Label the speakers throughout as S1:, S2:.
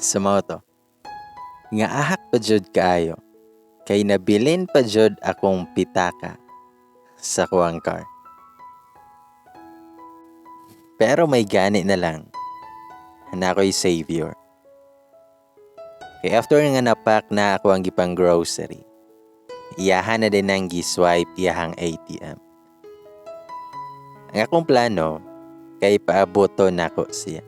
S1: Sa mao to, nga ahak pa jud kaayo kay nabilin pa jud akong pitaka sa kuang car. Pero may gani na lang na ako'y savior. Kay after nga napak na ako ang gipang grocery, iyahan na din ang gi-swipe iyahang ATM. Ang akong plano, kay paabuto nako siya.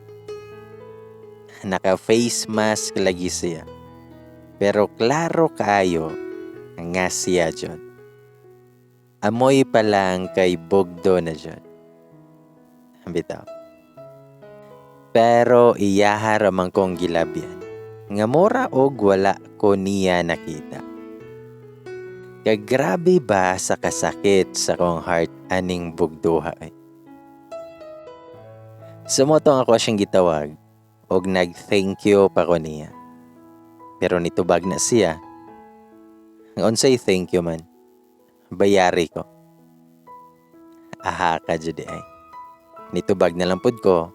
S1: Naka face mask lagi siya. Pero klaro kaayo nga siya jud. Amoy pa lang kay bugdo na jud. Bitaw. Pero iyaha ra man kong gilabyan nga mura og wala ko niya nakita. Kagrabe ba sa kasakit sa kong heart aning bugduha eh. Sa mao to ako siyang gitawag og nag-thank you pa ko niya. Pero nitubag na siya. Ang unsay thank you man, bayari ko. Aha ka jud ay. Nitubag na lang pud ko.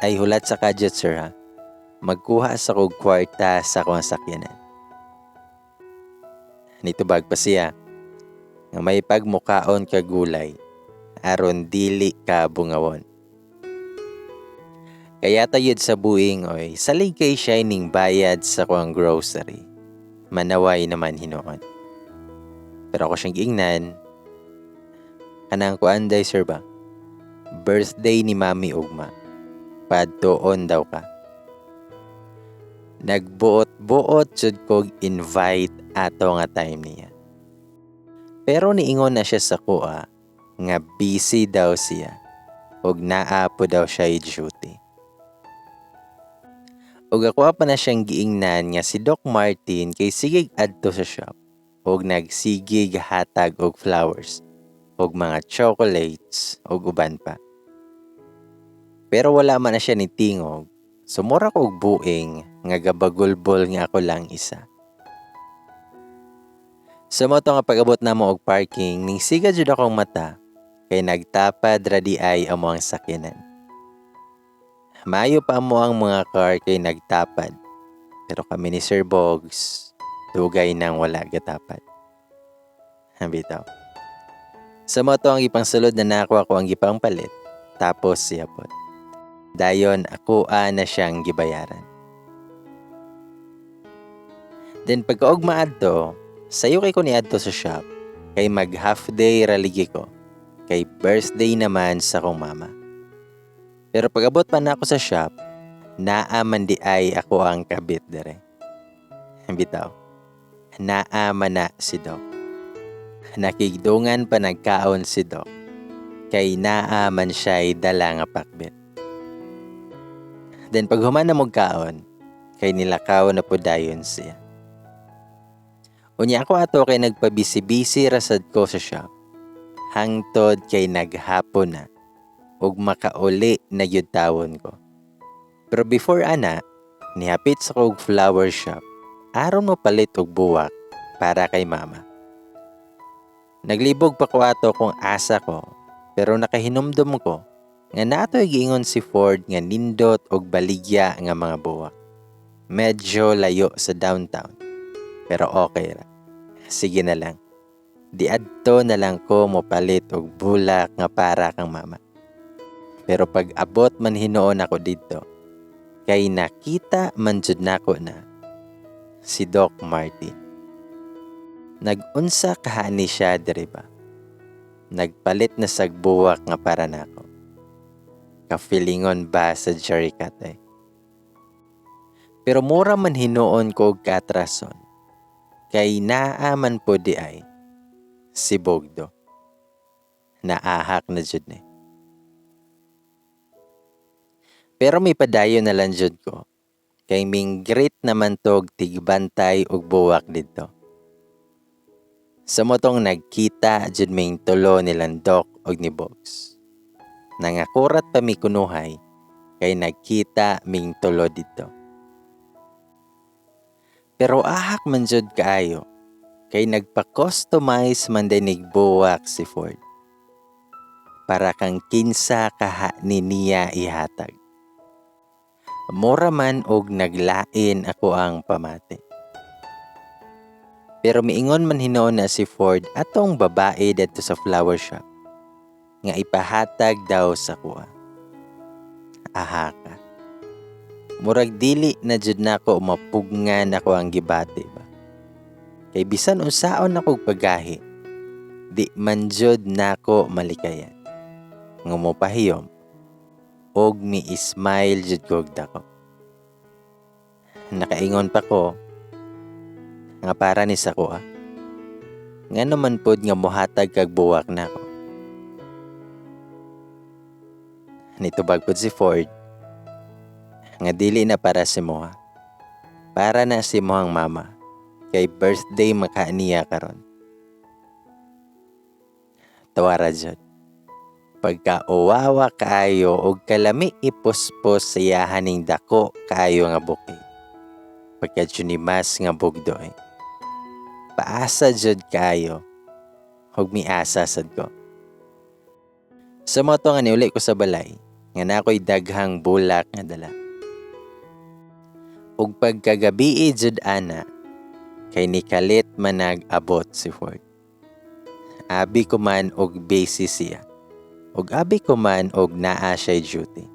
S1: "Ay, hulat sa kadyot, sir, ha. Magkuha sa kog kwarta sa akong sakyanan." Nitubag pa siya nga may pagmukaon ka gulay aron dili ka bungawon. Kaya tayod sa buing oy, salig kay siya ning bayad sa kuang grocery. Manaway naman hinuon. Pero ako siyang giingnan, "Kanang kuan day, sir, ba? Birthday ni Mami ugma. Padtuon daw ka." Nagbuot-buot jud kog invite ato nga time niya. Pero niingon na siya sa kuha nga busy daw siya ug naa po daw siya duty. Ug ako pa na siyang giingnan nga si Doc Martin kay sigig adto sa shop ug nagsigig hatag og flowers ug mga chocolates ug uban pa. Pero wala man na siya ni tingog, so mura ko og buing nga gabagulbol nga ako lang isa. Sa mao to nga pag-abot namo og parking, ning siga jud akong mata kay nagtapad ra di ay amo ang sakyanan. Maayo pa mo ang mga car kay nagtapad. Pero kami ni Sir Bogs, dugay nang wala gatapad. Bitaw. Sa mao to ang ipangsulod na nako ako ang gipangpalit, tapos siya pod. Dayon ako na siyang gibayaran. Then pagkaugma adto, sayo kay ko niadto sa shop kay mag half day ra ligi ko kay birthday naman sa akong mama. Pero pag-abot pa na ako sa shop, naa man di ay ako ang kabit dere. Bitaw. Naa man na si Doc. Nakigdungan pa nagkaon si Doc kay naa man siya'y dala nga pakbet. Then pag human na kaon, kay nilakaw na po dayon siya. Unya ako ato kay nagpabisi-bisi rasad ko sa shop. Hangtod kay naghapon na ug makauli na gyud tawon ko. Pero before ana, nihapit sa kog flower shop aron mopalit og buwak para kay Mama. Naglibog pa ko ato kung asa ko, pero nakahinumdum ko nga natoy giingon si Ford nga nindot og baligya nga mga buwak. Medyo layo sa downtown, pero okay ra. Sige na lang. Di adto na lang ko mopalit og bulak nga para kang Mama. Pero pag abot man hinuon ako didto, kay nakita man jud nako na si Doc Martin. Nag-unsa kahani siya diri ba? Nagpalit na sag buwak nga para nako. Kafilingon ba sa Jericat eh. Pero mura man hinuon ko og katrason. Kay naa man po di ay si Bogdo. Naahak na jud ni. Pero may padayon na lang jud ko. Kay minggreet naman tog tigbantay og buwak didto. Sa mao tong nagkita jud ming tulo nilang Doc og ni Bogs. Nangakurat pa mi kunuhay kay nagkita ming tulo didto. Pero ahak man jud kaayo kay nagpa-customize man din buwak si Ford. Para kang kinsa kaha ni niya ihatag. Mura man og naglain ako ang pamati. Pero miingon man hinuon na si Ford atong babae didto sa flower shop nga ipahatag daw sa kuha. Aha ka. Murag dili na jud nako mapugngan ako ang gibati ba. Kay bisan unsaon akong paggahi, di man jud nako malikayan nga mopahiyom og mi-smile jud ko og dako. Nakaingon pa ko nga para ni sa kuha. Ngano man pod nga mohatag kag buwak nako. Nitubag pod si Ford nga dili na para si Moha. Para na si Mohang mama kay birthday maka niya karon. Tawara jud. Pagka uwawa kaayo og kalami ipuspos sa iyahaning dako kaayo nga bouquet. Pagka mas nga bugdoy. Paasa jud kaayo og miasa sad ko. Sa mao to nga niuli ko sa balay nga nakoy daghang bulak nga dala. Ug pagkagabii jud ana kay nikalit man nag-abot si Ford. Abi ko man og busy siya. Ug abi ko man og naa siya'y duty.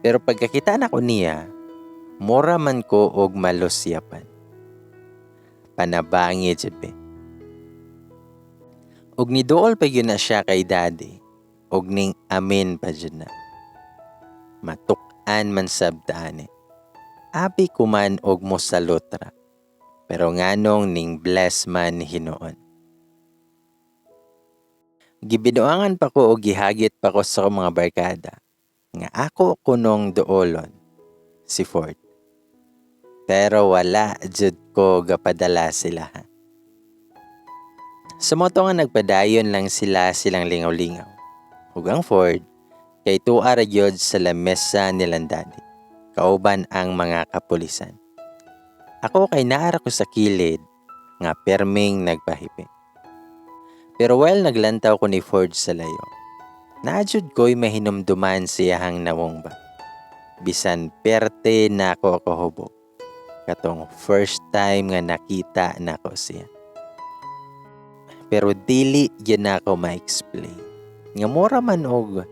S1: Pero pagkakita nako niya, mura man ko og malusyapan. Panabangi jud be. Ug niduol pa gyud na siya kay daddy ug ning amin pa jud na. Matuk-an man sab taani. Abi ko man og mosalot ra. Pero nganong ning bless man hinuon. Gibinuangan pa ko og gihagit pa ko sa akong mga barkada nga ako kunong duolon si Ford. Pero wala jud ko gapadala sila. Sa mao to nga nagpadayon lang sila silang lingaw-lingaw. Ug ang Ford kay tuwa ra gyud sa lamesa nilang daddy. Kauban ang mga kapulisan. Ako kay naara ko sa kilid nga perming nagpahipi. Pero while naglantaw ko ni Ford sa layo, naajud ko'y mahinumduman siyahang nawong ba. Bisan perte nako kahubog. Katong first time nga nakita nako siya. Pero dili gyud nako ma-explain. Nga mura man og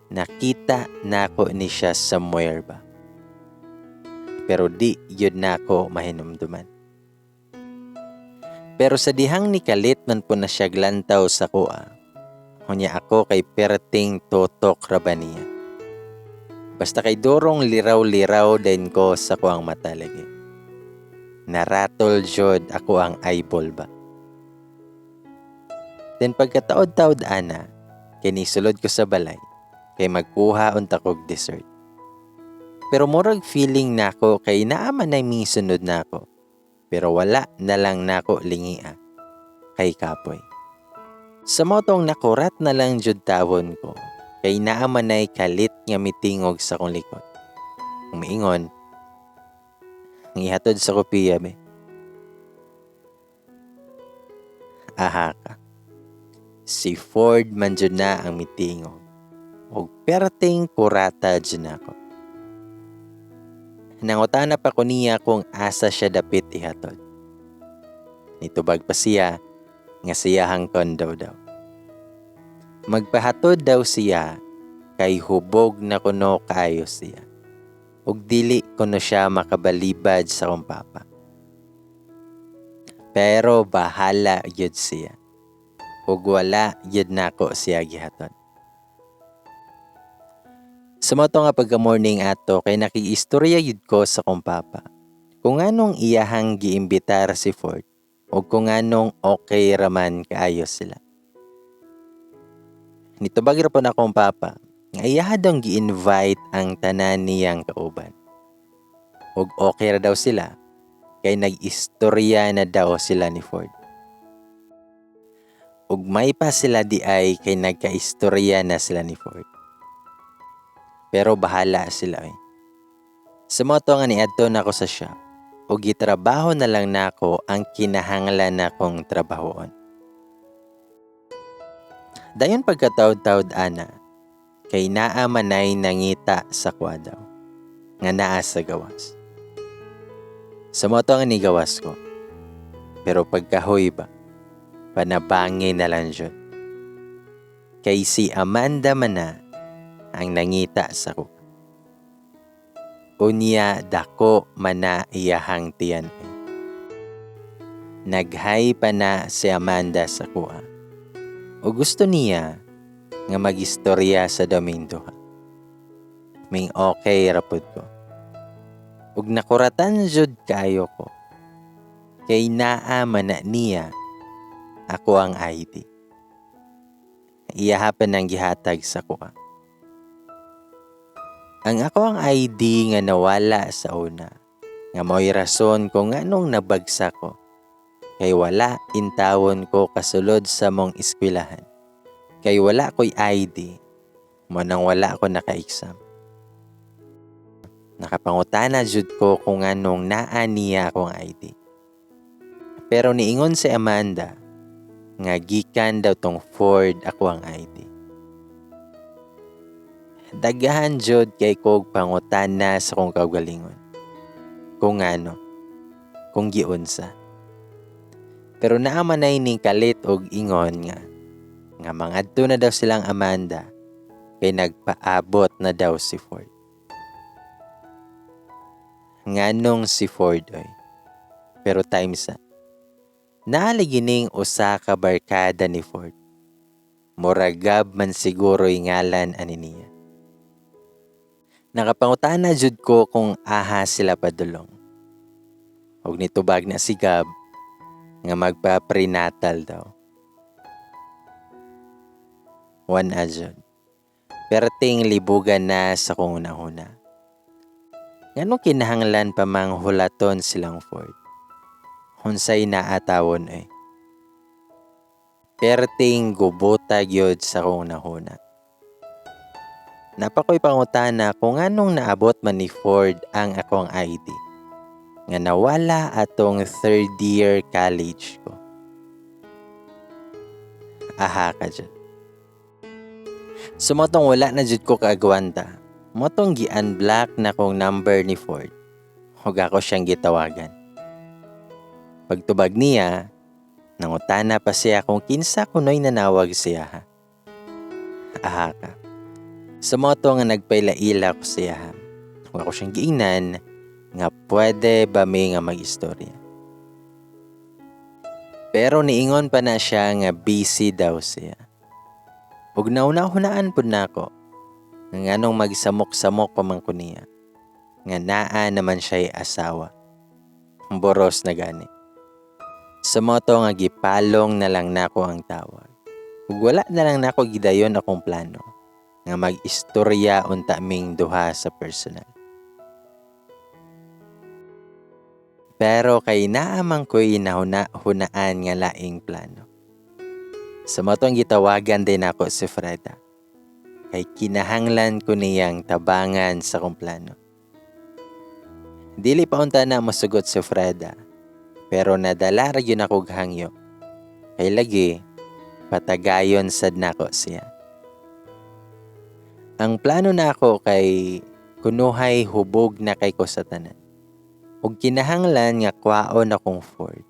S1: nakita nako ni siya somewhere ba. Pero di gyud nako mahinumduman. Pero sa dihang nikalit man po na siya glantaw sa kuha, hunya ako kay perting tutok ra ba niya. Basta kay durong liraw-liraw din ko sa kuang mata lagi. Naratol jud ako ang eyeball ba. Then pagkataod-taod ana, kay nisulod ko sa balay, kay magkuha unta kog dessert. Pero murag feeling nako kay naa man ay misunod nako. Pero wala na lang nako lingia kay kapoy. Sa mao tong nakurat na lang jud tawon ko kay naa man ay kalit nga mitingog sa akong likod. Umiingon, ang ihatod sa kopiya be. Aha ka. Si Ford man jud na ang mitingog. Og perting kurata jud nako. Nangutana pa ko niya kung asa siya dapit ihatod. Nitubag pa siya nga siyahang kondo daw. Magpahatod daw siya kay hubog na kuno kaayo siya. Ug dili kuno siya makabalibad sa akong papa. Pero bahala gyud siya. Ug wala gyud nako siya gihatod. Sa mao to nga pagka-morning ato kay nakiistorya gyud ko sa akong papa. Kung anong iyahang giimbitar si Ford o kung anong okay raman kaayo sila. Nitubag ra po na akong papa nga iyaha daw gi-invite ang tanan niyang kauban. Og okay ra daw sila kay nag-istorya na daw sila ni Ford. Ug may pa sila di ay kay nagkaistorya na sila ni Ford. Pero bahala sila eh. Sa mao to nga niadto nako sa shop, ug gitrabaho na lang nako ang kinahanglan nakong trabahoon. Dayon pagkataod-taod ana, kay naa manay nangita sa kwadaw. Nga naa sa gawas. Sa mao to nga nigawas ko. Pero pagkahuy ba, panabangi na lang jud. Kay si Amanda man na ang nangita sa ko. Unya dako man na iyahang tiyan. Nag-hi pa na si Amanda sa kuha. O gusto niya nga magistorya sa daming duha. Ming okay ra pud ko. Ug nakuratan jud kaayo ko. Kay naa man na niya ako ang ID. Iyaha pa nang gihatag sa kuha. Ang ako ang ID nga nawala sa una, nga mao'y rason kung nganong nabagsak ko. Kay wala intawon ko kasulod sa mong eskwelahan. Kay wala ko'y ID, mo nang wala ko naka-exam. Nakapangutana jud ko kung nganong naa niya akong ID. Pero niingon si Amanda nga gikan daw tong Ford ako ang ID. Daghan jud kay kog pangutana sa kong kaugalingon. Kung ngano, kung giunsa. Pero naa man ay ning kalit og ingon nga nga mangadto na daw silang Amanda kay nagpaabot na daw si Ford. Nganong si Ford oy? Pero time sa naa lagi ning usa ka barkada ni Ford. Muragab man siguro'y ngalan ani niya. Nakapangutana jud ko kung aha sila padulong. Og nitubag na si Gab nga magpa-prenatal daw. Wan jud. Perting libugan na sa kong una-una. Ngano kinahanglan pa mang hulaton silang Ford? Unsay naatawon eh. Perting gubota gyud sa kong hunahuna. Napakoy pangutana kung anong naabot man ni Ford ang akong ID nga nawala atong third year college ko. Aha ka jud. So motong wala na jud ko kaagwanta. Motong gi-unblock na kong number ni Ford. Ug ako siyang gitawagan. Pagtubag niya, nangutana pa siya kung kinsa kuno'y nanawag siya ha. Aha ka. Sa moto nga nagpaila-ila ko siya ha. Ug ako siyang giingnan nga pwede ba mi nga mag-istorya. Pero niingon pa na siya nga busy daw siya. Ug nauna-hunaan pud nako nga nganong magsamok-samok pa man ko niya, nga naa naman siya'y asawa. Boros na gani. Sa moto nga gipalong na lang nako ang tawag. Ug wala na lang nako gidayon akong plano nga mag-istorya unta ming duha sa personal. Pero kay naa man ko'y nahuna-hunaan nga laing plano. Sa motong gitawagan din ako si Freda. Kay kinahanglan ko niyang tabangan sa kong plano. Dili pa unta na mosugot si Freda, pero nadala ra gyud ako og hangyo. Kay lagi, patagayon sad nako siya. Ang plano nako kay kunuhay hubog na kay ko sa tanan. Ug kinahanglan nga kwaon akong Ford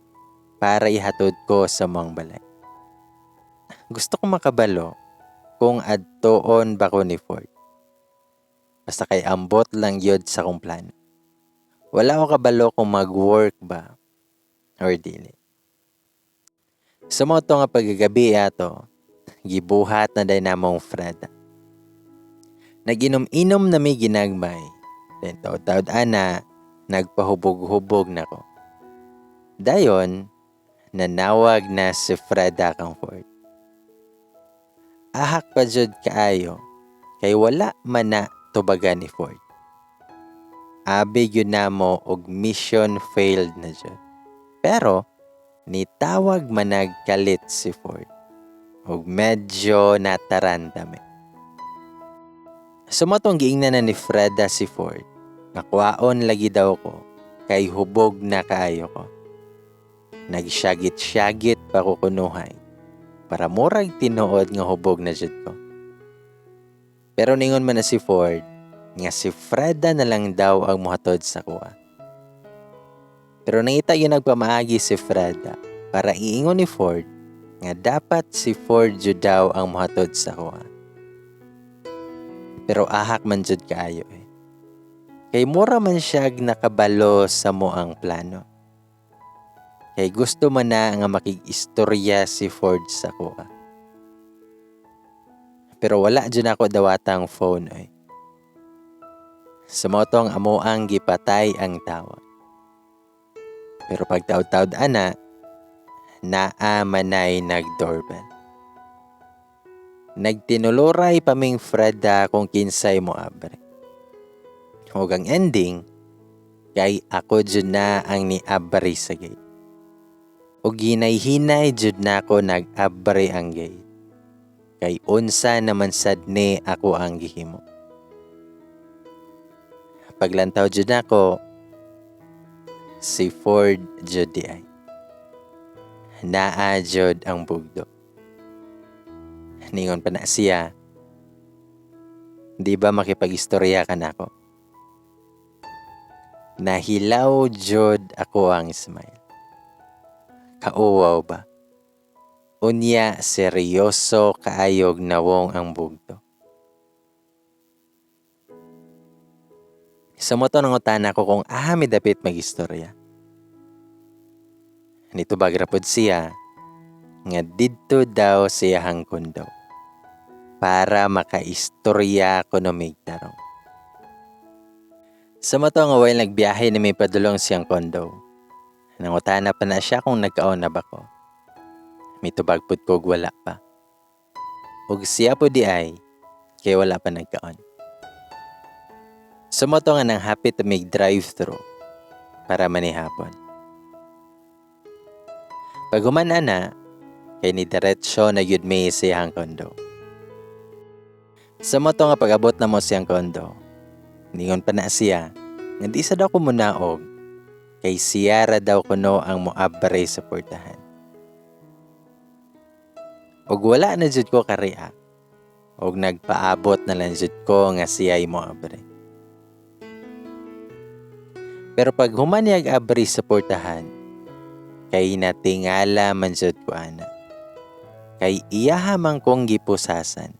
S1: para ihatod ko sa mong balay. Gusto ko makabalo kung adtoon ba ko ni Ford. Basta kay ambot lang yun sa kong plano. Wala ko kabalo kung mag-work ba or dili. Sa mo to nga pagkagabi ato, gibuhat na day namong Freda. Nag-inom-inom na may ginagmay. Then taod-taod ana, nagpahubog-hubog na ko. Dayon, nanawag na si Freda kang Ford. Ahak pa jud kaayo, kay wala man na tubagan ni Ford. Abi gyud namo og mission failed na jud. Pero nitawag man nagkalit si Ford. Og medyo nataranta mi. Sumotong giingnan na ni Freda si Ford. Nakwaon lagi daw ko, kay hubog na kaayo ko. Nagsyagit-syagit pa ko kunuhay, para murag tinuod nga hubog na jud ko. Pero ningon man na si Ford, Nga si Freda na lang daw ang muhatod sa kuha. Pero nangita yun nagpamaagi si Freda para iingon ni Ford nga dapat si Ford jud daw ang muhatod sa kuha. Pero ahak man jud kaayo eh. Kay mura man siya nakabalo sa moang plano. Kay gusto man na nga makig-istorya si Ford sa kuha. Pero wala jud ako dawatang phone oy. Sa mao tong amoang gipatay ang tawag. Pero pagtaod-taod ana, naa manay nag-doorbell. Nagtinuluray pa ming Freda kung kinsay mo abre. Ug ang ending, kay ako jud na ang niabri sa gate. Ug hinay-hinay jud nako nag-abri ang gate. Kay unsa naman sad ni ako ang gihimo. Paglantaw jud nako, si Ford jud di ay. Naa jud ang bugdo. Ningon pa na siya, "Di ba makipag-istorya ka nako?" Nahilaw jud ako ang smile. Kauwaw ba? Unya seryoso kaayog nawong ang bugto. Sa moto nangutana ko kung aha mi dapit mag-istorya. Nitubag ra pod siya nga didto daw siyahang kondo para makaistorya kuno mig tarong. Sa moto nga while nagbiyahe na may padulong siyang kondo, nangutana pa na siya kung nagkaon na ba ko. Mitubag pud ko og wala pa. Ug siya po di ay kay wala pa nagkaon. Sa moto nga nang hapit mig drive-thru para manihapon. Pag human ana, kay ni diretsyo na gyud mi siyang kondo. Sa moto nga pag-abot na mo siyang kondo, ningon pa na siya nga di sa daw ko munaog kay siya ra daw kuno ang moabre sa portahan. Og wala na jud ko ka-react. Og nagpaabot na lang jud ko nga siya'y moabre. Pero pag human niyag abri sa portahan, kay natingala man jud ko ana. Kay iyaha man kong gipusasan.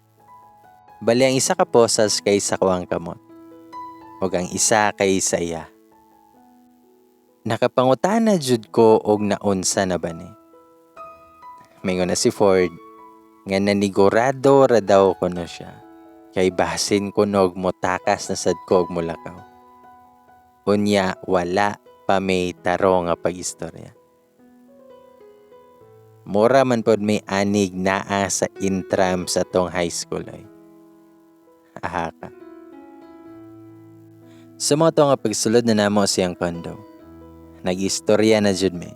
S1: Bali ang isa ka posas kay sa kuang kamot, ug ang isa kay sa iya. Nakapangutana jud ko og naunsa na ba ni. Mingon na si Ford nga nanigurado ra daw kuno siya. Kay basin kunog motakas na sad ko og mulakaw. Unya wala pa may taro nga pag-istorya. Mura man pod may anig naa sa intram sa tong high school ay. Aha ka. Sa mga to nga pagsulod na namo siyang kondo, nag-istorya na jud mi.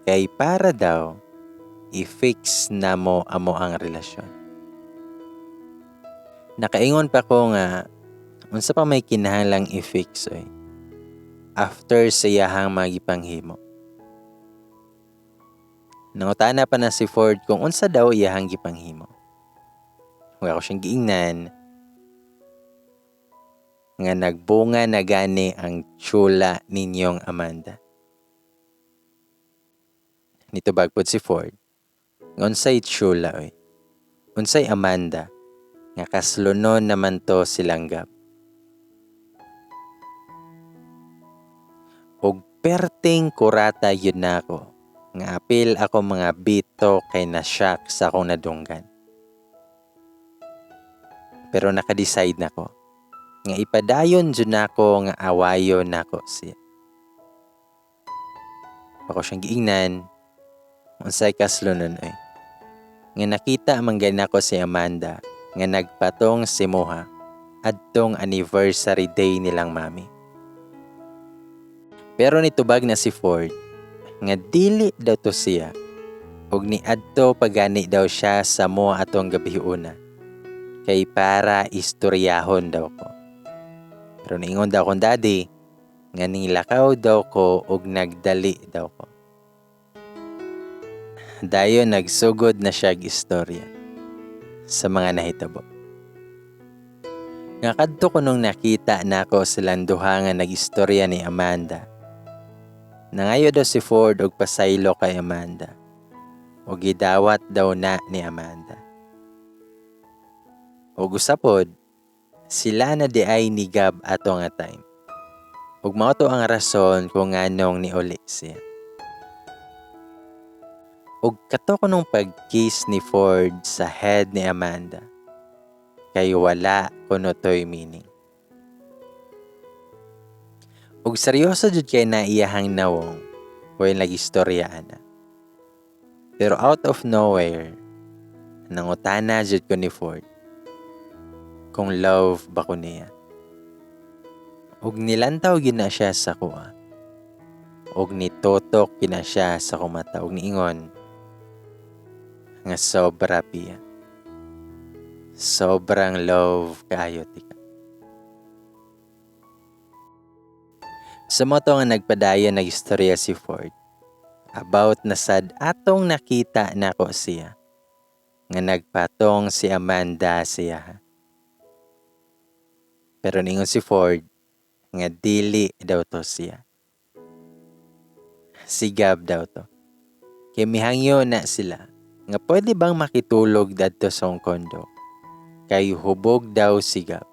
S1: Kay para daw, i-fix na mo amo ang relasyon. Nakaingon pa ko nga, unsa pa may kinahanglang i-fix oy. After sa iyahang magipanghimo. Nangutana pa na si Ford kung unsa daw iyahang gipanghimo. Huwag ako siyang giingnan nga nagbunga na gani ang tsula ninyong Amanda. Nitubag pod si Ford nga unsay tsula oy. Unsay Amanda nga kaslunon naman to silanggap. Og perting kurata yun na ako nga apil ako mga bito kay na-shock sa akong nadunggan. Pero naka-decide na ko nga ipadayon jud nako nga awayon nako siya. Ako siyang giingnan unsay kaslunon oy. Nga nakita man gani nako si Amanda nga nagpatong si Moha adtong anniversary day nilang mami. Pero nitubag na si Ford nga dili daw to siya ug niadto pagani daw siya sa mo atong gabi una kay para istoryahon daw ko. Pero niingon daw akong daddy nga nilakaw daw ko ug nagdali daw ko. Dayon nagsugod na siya istorya sa mga nahitabo. Nga kadto ko nung nakita nako silang duha nga nag-istorya ni Amanda. Nangayo daw si Ford og pasaylo kay Amanda. Og gidawat daw na ni Amanda. Og usapod, sila na diay ni Gab ato nga time. Ug mao to ang rason kung nganong niuli siya. Ug kato kunong pag-kiss ni Ford sa head ni Amanda, kay wala kuno to'y meaning. Ug seryoso jud kay na iyahang nawong when nag-istorya ana. Pero out of nowhere, nangutana jud ko ni Ford kung love ba ko niya. Ug nilantaw gyud na siya sa kuha. Ug nitutok gyud na siya sa akong mata ug niingon nga sobra, Pia. Sobrang love kaayo tika. Sa mao to nga nagpadayon nag-istorya si Ford. About na sad atong nakita nako siya nga nagpatong si Amanda siya. Pero ningon si Ford nga dili daw to siya. Si Gab daw to. Kay mihangyo na sila nga pwede bang makitulog dadto sa akong condo. Kay hubog daw si Gab.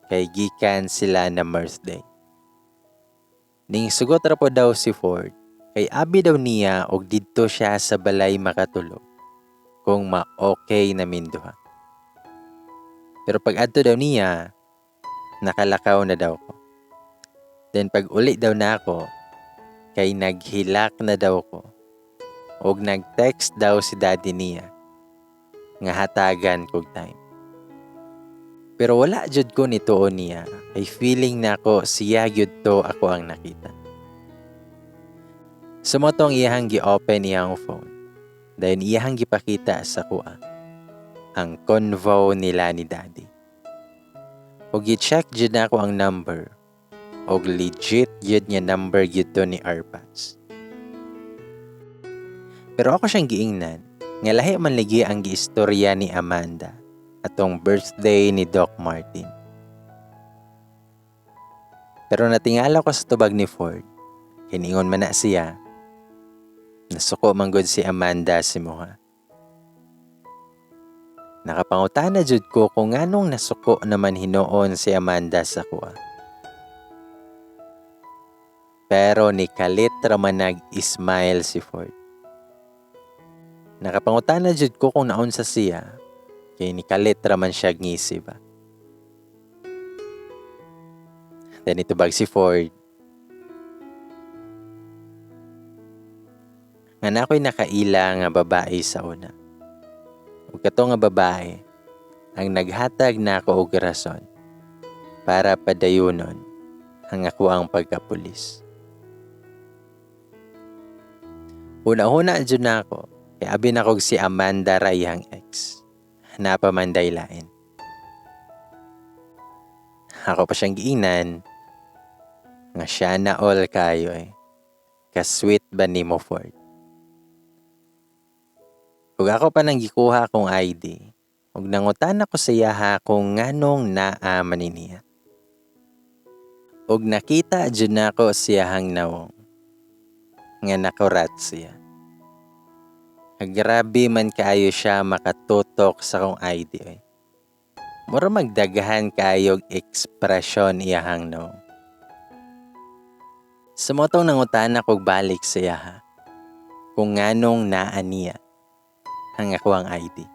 S1: Kay gikan sila na birthday. Ning sugot ra po daw si Ford kay abi daw niya og didto siya sa balay makatulog kung ma-okay na minduha. Pero pag adto daw niya, nakalakaw na daw ko. Then pag uli daw na ako, kay naghilak na daw ko. Og nag-text daw si daddy niya nga hatagan kog time. Pero wala jud ko nituo niya kay feeling nako siya gyud to ako ang nakita. Sumotong iyahang gi-open iyang phone. Dayon iyahang gipakita sa kuha ang convo nila ni daddy. Og gi-check jud nako ang number. Og legit jud nga number gyud to ni Arpats. Pero ako siyang giingnan nga lahi man lagi ang giistorya ni Amanda atong birthday ni Doc Martin. Pero natingala ko sa tubag ni Ford. Kay niingon man na siya, nasuko man gud si Amanda sa imuha. Nakapangutana jud ko kung nganong nasuko naman hinuon si Amanda sa kuha. Pero ni kalit ra man nag-smile si Ford. Nakapangutana jud ko kung naunsa siya, kay ni kalit ra man siya ngisi ba. Then itubag si Ford nga na ako'y nakaila nga babae sa una. Ug kato nga babae ang naghatag nako og rason para padayunon ang akoang pagkapulis. Una-una jud nako kay abi nako si Amanda ra iyang ex. Napamanday lain. Ako pa siyang giingnan nga siya na all kayo eh. Ka-sweet ba nimo, Ford? Ug ako pa nang gikuha akong ID. Ug nangutan ako sa iyaha kung nganong naa man ni niya. Ug nakita jud nako siyahang nawong nga nakurat siya. Grabe man kaayo siya makatutok sa akong ID eh. Mura magdaghan kaayog ekspresyon iyahang nawong. Sa motong nangutan ako balik sa iyaha kung nganong naa niya ang ako ang ID.